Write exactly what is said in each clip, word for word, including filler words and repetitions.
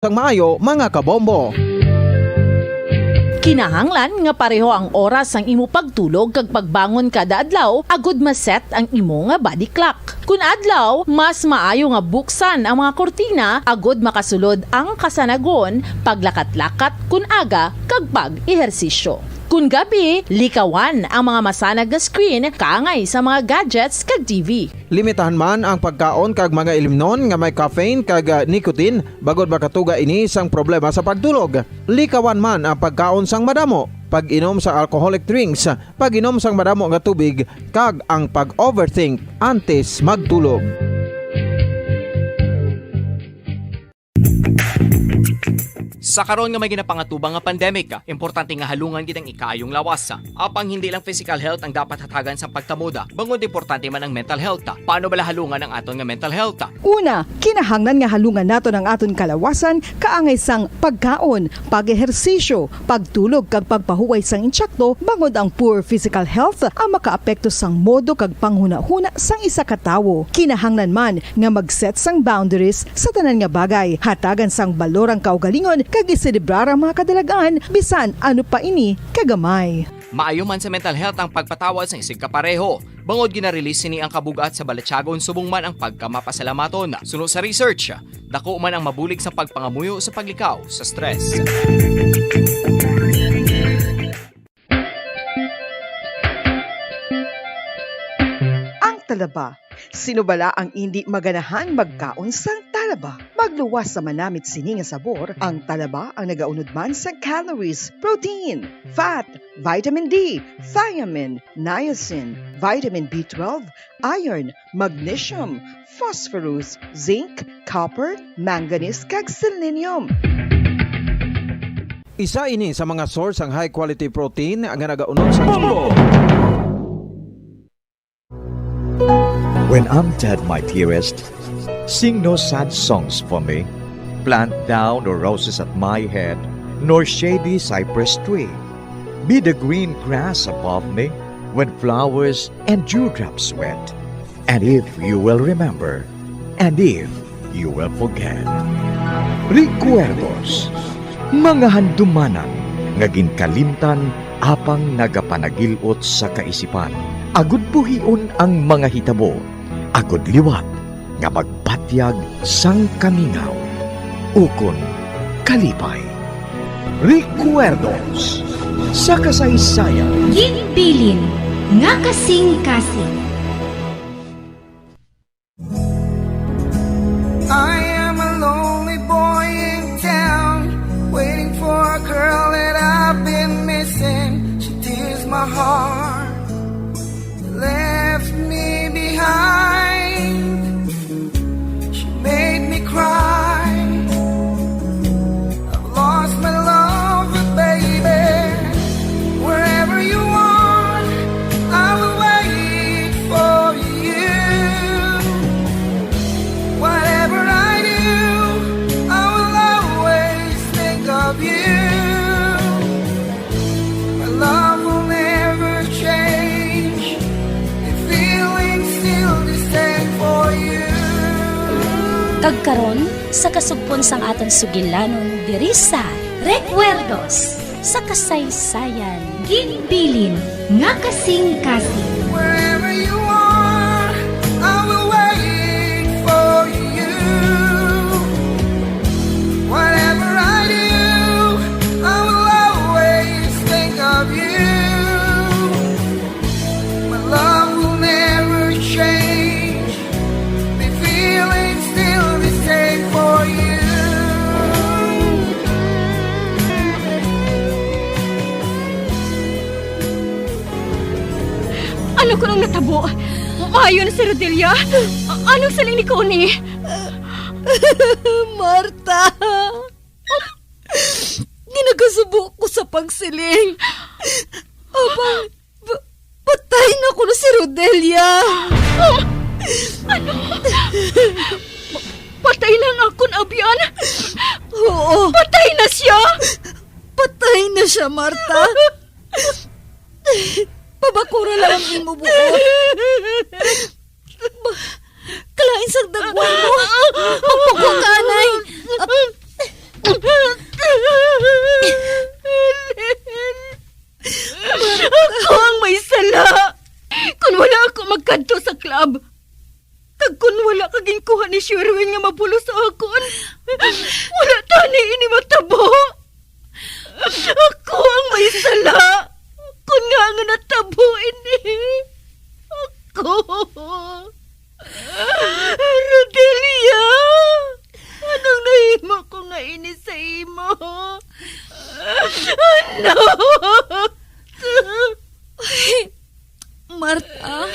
Sang maayo, mga kabombo. Kinahanglan nga pareho ang oras sang imo pagtulog kag pagbangon kada adlaw agud ma-set ang imo nga body clock. Kun adlaw, mas maayo nga buksan ang mga kurtina agud makasulod ang kasanagon, paglakat-lakat kun aga, kag pag-ehersisyo. Kun gabi, likawan ang mga masanag nga screen kaangay sa mga gadgets kag T V. Limitahan man ang pagkaon kag mga ilimnon nga may caffeine kag, ah, nicotine bangod makatuga ini sang problema sa pagtulog. Likawan man ang pagkaon sang madamo, pag-inom sang alcoholic drinks, pag-inom sang madamo nga tubig, kag ang pag-overthink antes magtulog. Sa karon nga may ginapangatubang nga pandemic, importante nga halungan gid ang ikaayong lawas. Apang hindi lang physical health ang dapat hatagan sa pagtamod, bangod importante man ang mental health. Paano bala halungan ang aton nga mental health? Una, kinahanglan nga halungan naton ang aton kalawasan kaangay sang pagkaon, pag-ehersisyo, pagtulog kag pagpahuway sang insakto, bangod ang poor physical health ang makaapekto sang modo kag panghunahuna sang isa ka tawo. Kinahanglan man nga mag-set sang boundaries sa tanan nga bagay, hatagan sang balor ang kaugalingon kag iselebrar ang mga kadalag-an bisan ano pa ini kagamay. Maayo man sa mental health ang pagpatawad sang isigkapareho, bangod gina-release sini ang kabug-at sa balatyagon subong man ang pagkamapasalamaton. Suno sa research, dako man ang mabulig sa pagpangamuyo sa paglikaw sa stress. Ang talaba. Sino bala ang indi maganahang magkaon sang talaba? Magluwas sa manamit sini nga sabor, ang talaba ang nagaunod man sa calories, protein, fat, vitamin D, thiamine, niacin, vitamin B twelve, iron, magnesium, phosphorus, zinc, copper, manganese, kag selenium. Isa ini sa mga source sang high quality protein nga nagaunod sa Bombo! When I'm dead, my dearest, sing no sad songs for me. Plant thou no roses at my head, nor shady cypress tree. Be the green grass above me when flowers and dewdrops wet. And if you will remember, and if you will forget. Recuerdos, mga handumanan nga ginkalimtan apang nagapanagil-ot sa kaisipan, agud buhion ang mga hitabo, agud liwat nga magpatyag sang kamingaw ukon kalipay. Recuerdos sa kasaysayan. Ginbilin nga kasing-kasing. I am a lonely boy in town, waiting for a girl that I've been missing. She tears my heart, left me behind. She made me cry. I've lost my love, but baby, wherever you are, I will wait for you. Whatever I do, I will always think of you. My love will never change. The feeling's still the same for you. Kag karon, sa kasugpon sang aton sugilanon diri sa Recuerdos sa Kasaysayan. Ginbilin nga kasing-kasing. Wherever you are, I will wait for you. Whatever I do, I will always think of you. My love will never change. The feeling's still the same for you. Ano kuno ang natabo? Maayo na si Rodelia? A-, anong siling ni Connie? Martha! Ginakasubo ko sa pagsiling. Aba, pa-, patay na kuno si Rodelia. Ano? Pa-, patay na ang akon abyan? Oo. Patay na siya? Patay na siya, Martha. Pabakura lang ang imo buot. Ba-, kalain sang dagway mo. Pagpako ka, anay. Ap-, Sherwin nga mabulos sa akon. Wala tani ini matabo. Ako ang may sala. Ako nga nga natabo ini. Ako. Rodelia, anong nahimo ko nga ini sa imo? Ano? Ay, Marta,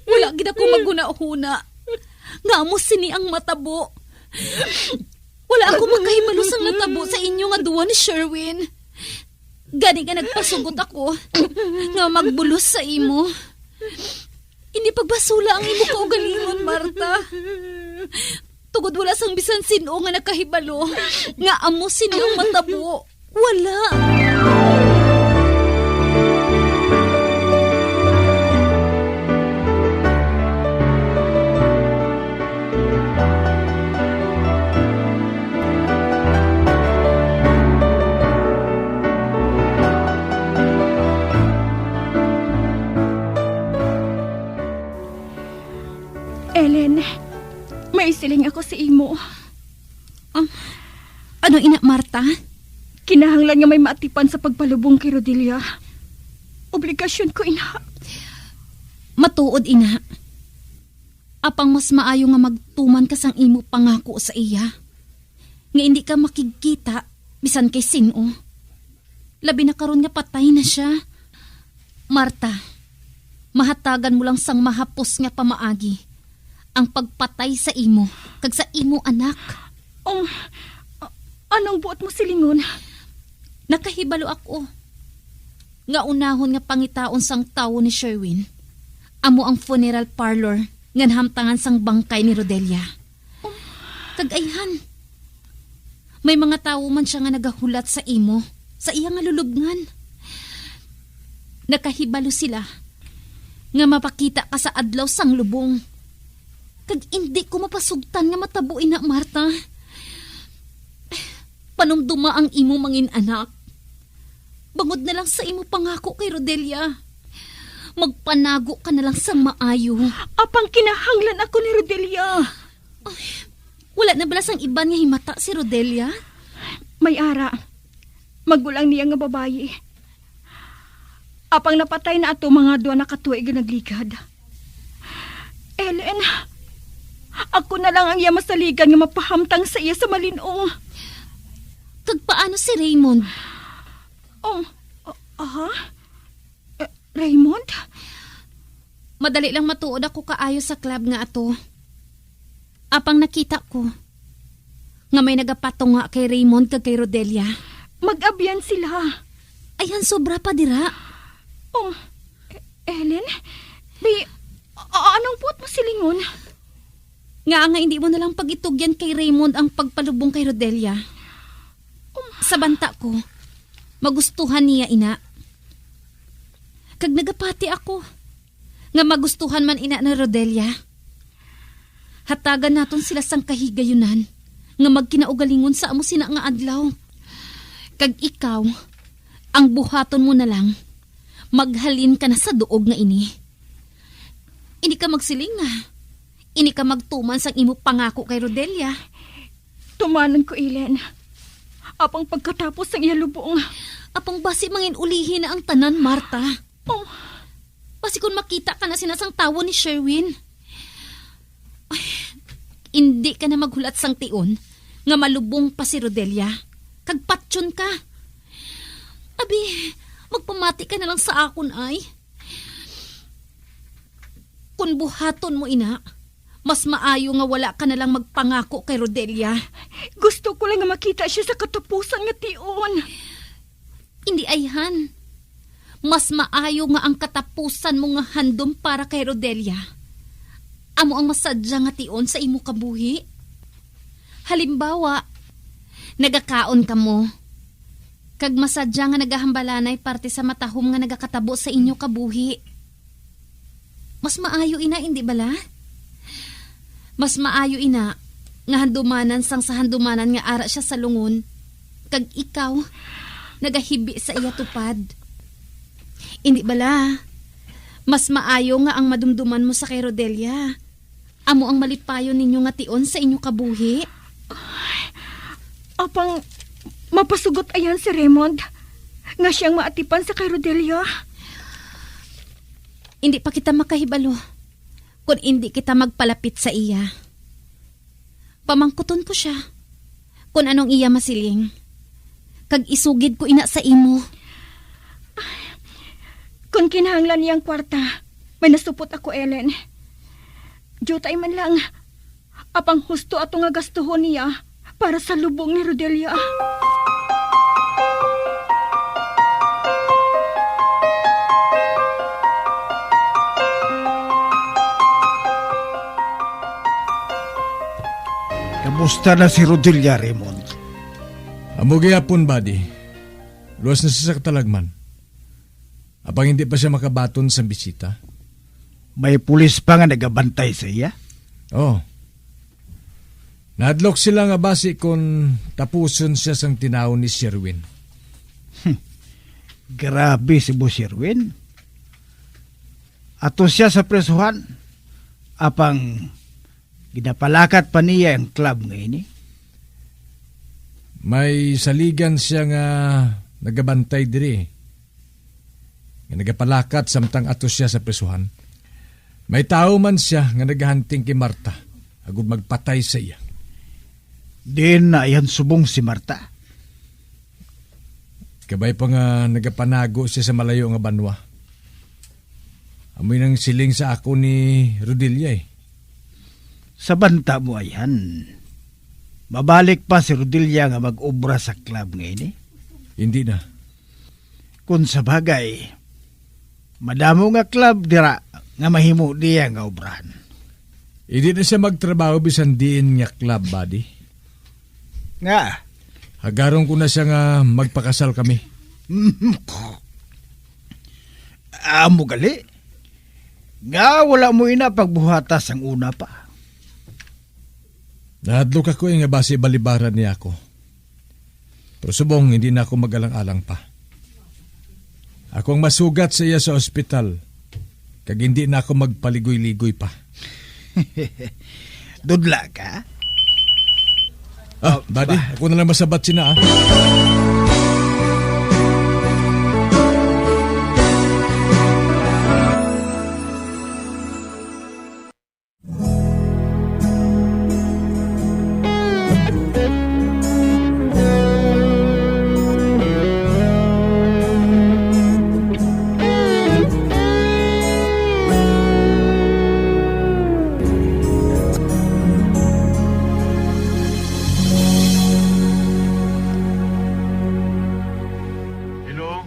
wala gid ako maghunahuna nga amo sini ang matabo. Wala ako makahibalo sang natabo sa inyo nga duwa ni Sherwin. Gani nga nagpasugot ako nga magbulos sa imo. Hindi pagbasula ang imo kaugalingon, Marta. Tungod wala sang bisan sin-o nga nakahibalo nga amo sini ang matabo. Wala. Ellen, may siling ako sa imo. Um, ano ina, Marta? Kinahanglan nga may maatipan sa pagpalubong kay Rodelia. Obligasyon ko ina. Matuod ina. Apang mas maayo nga magtuman ka sang imo pangako sa iya, nga indi ka makigkita bisan kay sin-o, labi na karon nga patay na sia. Marta, mahatagan mo lang sang mahapos nga pamaagi ang pagpatay sa imo kag sa imo anak. Um, a-, anong buot mo silingon? Nakahibalo ako nga unahon nga pangitaon sang tawo ni Sherwin amo ang funeral parlor nga nahamtangan sang bangkay ni Rodelia. Kag ayhan, may mga tawo man sia nga nagahulat sa imo sa iya nga lulubngan. Nakahibalo sila nga mapakita ka sa adlaw sang lubong. Kag indi ko mapasugtan nga matabo ina, Marta. Panumduma ang imo mangin-anak. Bangod na lang sa imo pangako kay Rodelia. Magpanago ka na lang sang maayo. Apang kinahanglan ako ni Rodelia. Ay, wala na bala sang iban nga himata si Rodelia? May ara. Magulang niya nga babayi. Apang napatay na ato mga duha na ka tuig nga nagligad. Ellen, ako na lang ang iya masaligan nga mapahamtang sa iya sa malin-ong. Kag paano si Raymond? Um, uh, aha? Eh, Raymond? Madali lang matuod ako kaayo sa club nga ato. Apang nakita ko nga may nagapatunga kay Raymond kag kay Rodelia. Mag-abyan sila. Ayhan, sobra pa dira. Um, Ellen? Bi, a-, anong buot mo silingon? Nga nga hindi mo na lang pag-itugyan kay Raymond ang pagpalubong kay Rodelia. Um, sa banta ko, magustuhan niya ina. Kag nagapati ako nga magustuhan man ina ni Rodelia. Hatagan naton sila sang kahigayunan nga magkinaugalingon sa amo sina nga adlaw. Kag ikaw, ang buhaton mo na lang, maghalin ka na sa duog nga ini. Ini ka magsiling nga ini ka magtuman sang imo pangako kay Rodelia. Tumanon ko, Ellen. Apang pagkatapos sang iya lubong. Apang basi mangin-ulihi na ang tanan, Marta. Oh. Basi kon makita ka na sina sang tawo ni Sherwin. Ay, indi ka na maghulat sang tion nga malubong pa si Rodelia. Kag patyon ka. Abi, magpamati ka na lang sa akon, ay. Kon buhaton mo ina, mas maayo nga wala ka na lang magpangako kay Rodelia. Gusto ko lang nga makita siya sa katapusan nga tion. Hindi, ayhan. Mas maayo nga ang katapusan mo nga handom para kay Rodelia amo ang masadya nga tion sa imo kabuhi. Halimbawa, nagakaon kamo, kag masadya nga nagahambalanay parte sa matahom nga nagakatabo sa inyo kabuhi. Mas maayo ina, indi bala? Mas maayo ina nga handumanan sang sa handumanan nga ara siya sa lungon, kag ikaw nagahibi sa iya tupad. Indi bala? Mas maayo nga ang madumduman mo sa kay Rodelia Amo ang malipayon ninyo nga tion sa inyo kabuhi. Apang mapasugot ayan si Raymond nga siyang maatipan sa kay Rodelia. Indi pa kita makahibalo kon indi kita magpalapit sa iya. Pamangkuton ko sia kon anong iya masiling, kag isugid ko ina sa imo. Kon kinahanglan niya ang kwarta, may nasupot ako, Ellen. Diutay man lang, apang husto ato nga gastuhon niya para sa lubong ni Rodelia. Kamusta na si Rodelia, Raymond? Amo gihapon, buddy. Luwas na siya sa katalagman. Apang hindi pa siya makabaton sa bisita. May pulis pa nga nagabantay sa iya? Oh. Nahadlok sila nga basi kon tapuson siya sang tinawon ni Sherwin. Hmm. Grabe si Boss Sherwin. Ato siya sa presuhan, apang ginapalakat pa niya ang club nga ini. May saligan siya nga nagabantay diri, nga nagapalakat samtang ato siya sa prisuhan. May tawo man siya nga nagahunting kay Marta agud magpatay sa iya. Diin na iya subong si Marta? Kabay pa nga nagapanago siya sa malayo nga banwa. Amoy nang siling sa ako ni Rodelia, eh. Sa banta mo, ayan, mabalik pa si Rodelia nga mag-obra sa club nga ini? Hindi na. Kung sa bagay, madamo nga club dira nga mahimo niya nga obrahan. Hindi na siya magtrabaho bisan diin nga club, buddy. Nga? Hagaron ko na siya nga magpakasal kami. Amo gali? Nga wala mo ina pagbuhata sang una pa? Nahadlok ako, eh, nga basi balibaran niya ako. Pero subong, hindi na ako mag-alang-alang pa. Ako ang masugat sa iya sa ospital, kag hindi na ako magpaligoy-ligoy pa. Dudla ka? Ah, oh, buddy, ba? Ako na lang masabat sina, ah. Hello?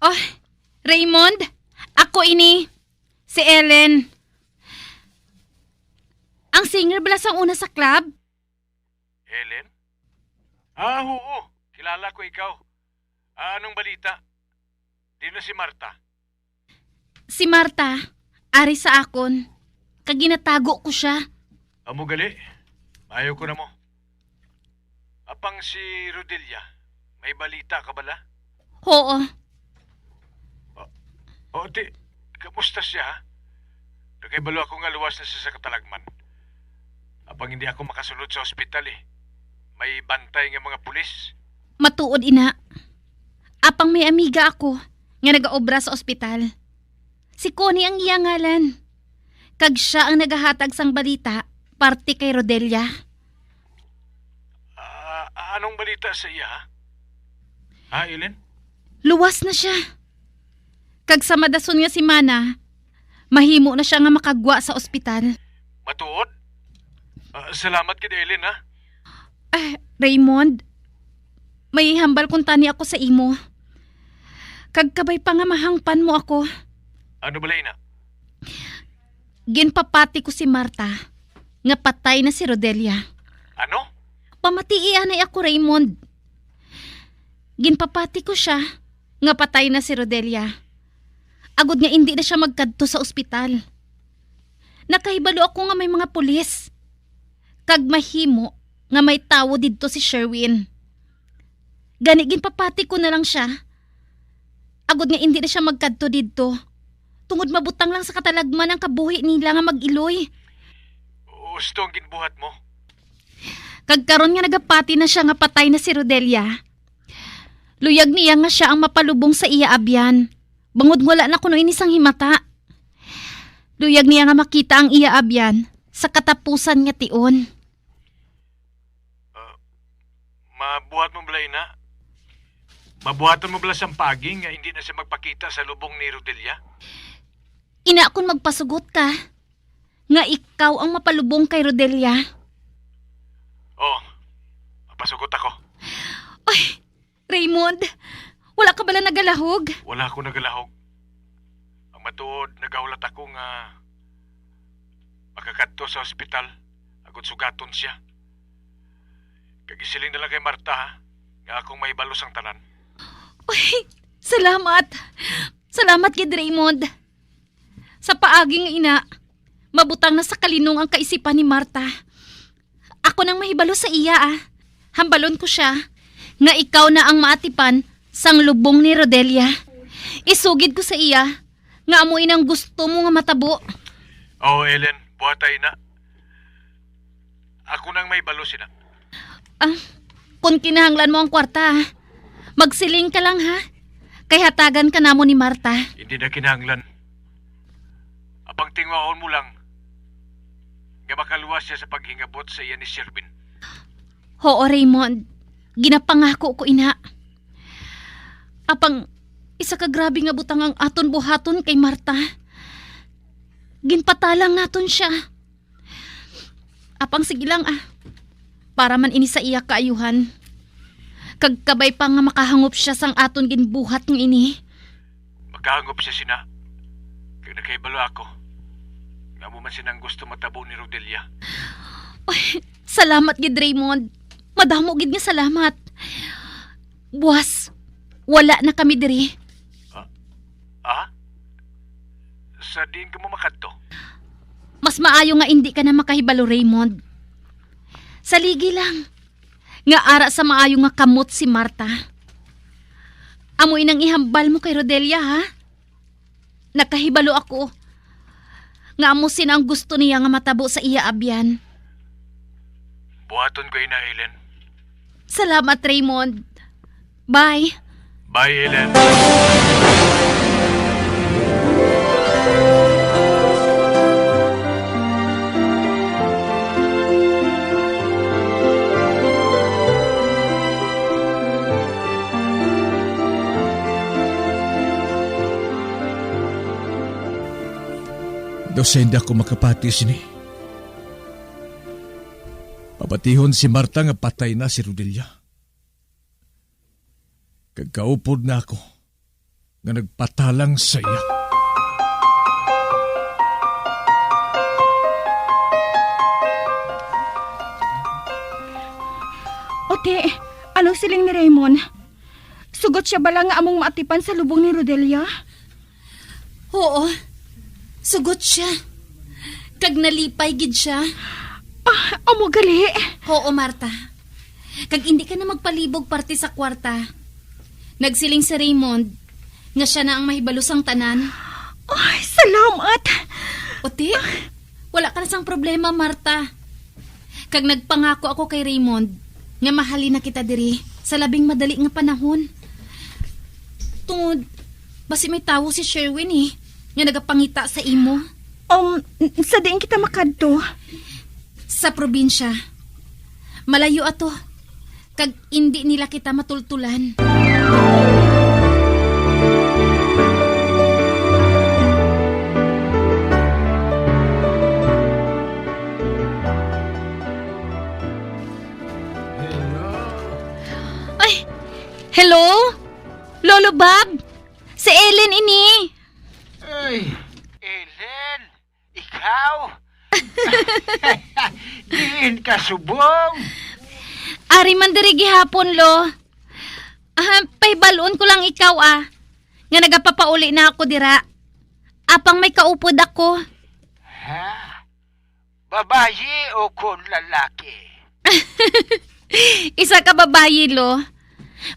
Oh, Raymond, ako ini, si Ellen. Ang singer bala sang una sa club? Ellen? Ah, oo. Kilala ko ikaw. Ah, anong balita? Di na si Marta? Si Marta, ari sa akon, kag ginatago ko sia. Amo gali, maayo ko na mo. Apang si Rodelia, may balita ka bala? Oo. O, o, ti, kamusta siya, ha? Nakahibalo ako nga luwas na siya sa katalagman. Apang hindi ako makasulod sa ospital, eh. May bantay nga mga pulis. Matuod ina. Apang may amiga ako nga nagaobra sa ospital. Si Connie ang iya ngalan. Kag sia ang nagahatag sang balita parte kay Rodelia. Ah, anong balita sa iya, ha? Ha, Ellen? Luwas na sia. Kag sa madason nga semana, mahimo na sia nga makagwa sa ospital. Matuod? Ah, salamat gid, Ellen, ha? Ah, Raymond, may ihambal kuntani ako sa imo. Kag kabay pa nga mahangpan mo ako. Ano bala ina? Ginpapati ko si Marta nga patay na si Rodelia. Ano? Pamatii anay ako, Raymond. Ginpapati ko sia nga patay na si Rodelia, agod nga indi na sia magkadto sa ospital. Nakahibalo ako nga may mga pulis, kag mahimo nga may tawo didto si Sherwin. Gani, ginpapati ko na lang sia, agod nga indi na sia magkadto didto, tungod mabutang lang sa katalagman ang kabuhi nila nga mag-iloy. gusto ang ginbuhat mo. Kag karon nga nagapati na sia nga patay na si Rodelia, luyag niya nga sia ang mapalubong sa iya abyan, bangod wala na kuno ini sang himata. Luyag niya nga makita ang iya abyan sa katapusan nga tion. Ah, mabuhat mo bala ina? Mabuhatan mo bala sang paagi nga hindi na siya magpakita sa lubong ni Rodelia? Ina, kon magpasugot ka nga ikaw ang mapalubong kay Rodelia. Oh, mapasugot ako. Ay, Raymond, wala ka bala nagalahog? Wala ako nagalahog. Ang matuod, nagahulat ako nga makakadto sa ospital agud sugaton siya. Kag isiling na lang kay Marta, ha, nga akong mahibalo sang tanan. Uy, salamat. Salamat gid, Raymond. Sa paagi nga ina, mabutang na sa kalinong ang kaisipan ni Marta. Ako nang mahibalo sa iya, ah. Hambalon ko sia nga ikaw na ang maatipan sang lubong ni Rodelia. Isugid ko sa iya nga amo inang gusto mo nga matabo. Oo, Ellen, buhatay na. Ako nang mahibalo sina. Ah, kung kinahanglan mo ang kwarta, magsiling ka lang, ha? Kay hatagan ka namon ni Marta. Hindi na kinahanglan. Apang tingwaon mo lang nga makaluwas siya sa paghingabot sa iya ni Sherwin. Oo, Raymond. Ginapangako ko ina. Apang isa ka grabe nga butang ang aton buhaton kay Marta. Ginpatalang naton sia. Apang sige lang, ah. Para man ini sa iya kaayuhan. Kag kabay pa nga makahangop sia sang aton ginbuhat nga ini. Makahangop sia sina. Kag nakahibalo ako nga amo man sina ang gusto matabo ni Rodelia. Ay, salamat gid, Raymond. Madamo gid nga salamat. Buwas, wala na kami diri. Ah? Ah? Sa diin ka mo makadto? Mas maayo nga indi ka na makahibalo, Raymond. Saligi lang nga ara sa maayo nga kamot si Marta. Amo inang ihambal mo kay Rodelia, ha? Nakahibalo ako nga amo sina ang gusto niya nga matabo sa iya abyan. Buhaton ko ina, Ellen. Salamat, Raymond. Bye. Bye, Ellen. Daw sa hindi ako makapati sini. Pabatihon si Marta nga patay na si Rodelia. Kag kaupod na ako nga nagpatalang sa iya. Ote, ano siling ni Raymond? Sugot siya bala nga among maatipan sa lubong ni Rodelia? Oo, sugot siya. Kag nalipay gid siya. Ah, amo gali? Oo, Marta. Kag indi ka na magpalibog parte sa kwarta. Nagsiling si Raymond nga sia na ang mahibalo sang tanan. Ay, salamat. Ote, wala ka na sang problema, Marta. Kag nagpangako ako kay Raymond nga mahalin na kita diri sa labing madali nga panahon. Tungod, basi may tawo si Sherwin, eh, nga nagapangita sa imo. Um, sa diin kita makadto? Sa probinsya. Malayo ato. Kag indi nila kita matultulan. Hello? Ay, hello? Lolo Bob? Si Ellen ini. Ay, Ellen, ikaw? Diin ka subong? Ari man diri gihapon, Lo. Ah, pahibal-on ko lang ikaw, ah, nga nagapapauli na ako dira. Apang may kaupod ako. Ha? Babayi o kon lalaki? Isa ka babayi, Lo.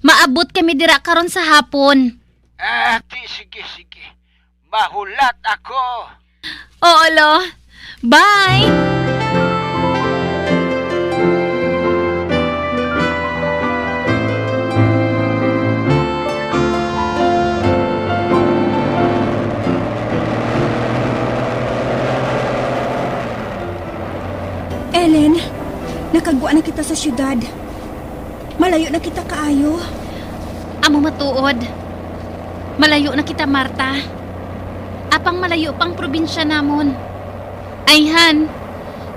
Maabot kami dira karon sa hapon. Ah, ti, sige, sige. Mahulat ako. Oo, Lo. Bye! Kag wa na kita sa siyudad. Malayo na kita kaayo. Amo matuod. Malayo na kita, Marta. Apang malayo pang probinsya namon. Ayhan,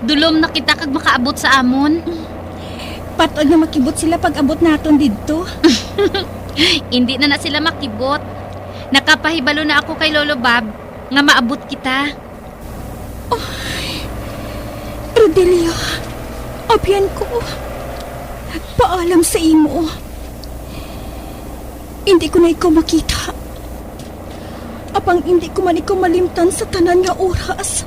dulom na kita kag makaabot sa amon. Patod nga makibot sila pag-abot naton didto. Indi na na sila makibot. Nakapahibalo na ako kay Lolo Bob nga maabot kita. Ay, Rodelia, abyan ko. Paalam sa imo. Indi ko na ikaw makita. Apang indi ko man ikaw malimtan sa tanan nga oras.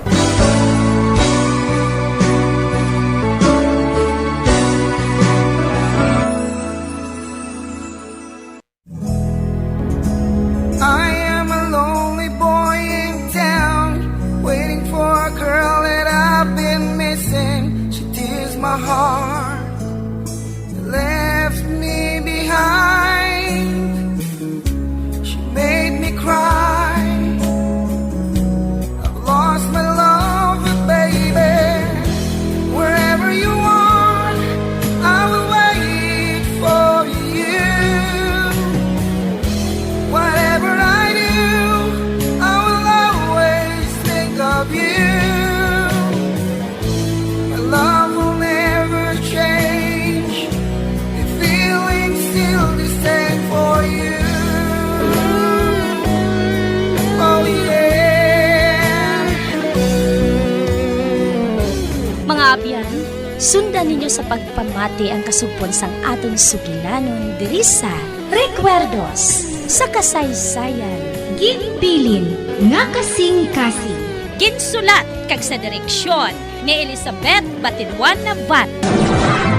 I am a lonely boy in town, waiting for a girl that I've been missing. She tears my heart, left me behind. She made me cry. I've lost my love, but baby, wherever you are, I will wait for you. Whatever I do, I will always think of you. My love will never change. The feeling's still the same for you. Oh, yeah. Mga abyan, sundan ninyo sa pagpamati ang kasugpon sang aton sugilanon diri sa Recuerdos sa Kasaysayan. Ginbilin nga kasing-kasing. Ginsulat kag sa direksyon ni Elizabeth Batiduan Nabat.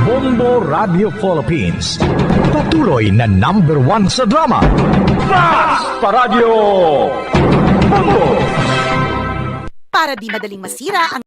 Bombo Radio Philippines, patuloy na number one sa drama. Fast pa Radyo Bombo! Para di madaling masira ang